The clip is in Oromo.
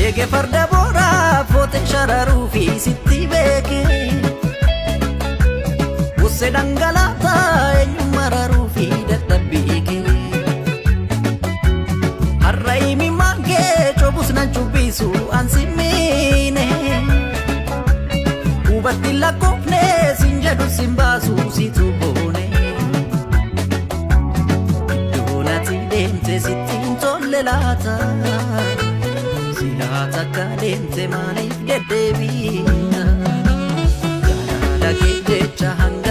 Eege farda booraa footeen shararuu fi sitti beeke. Busse dhangalaataa eenyu mararuu fi dadhabbii kee. Har'a imimmaan kee cobus nan cubbisu an simmiine. Hubatti lakkoofne sin jedhu sin baasu situ boone. Iddoo nati deemte sitti hin tolle laata. Silaa takka deemte maaliif deddeebiita? Jaalala kee jecha hanga.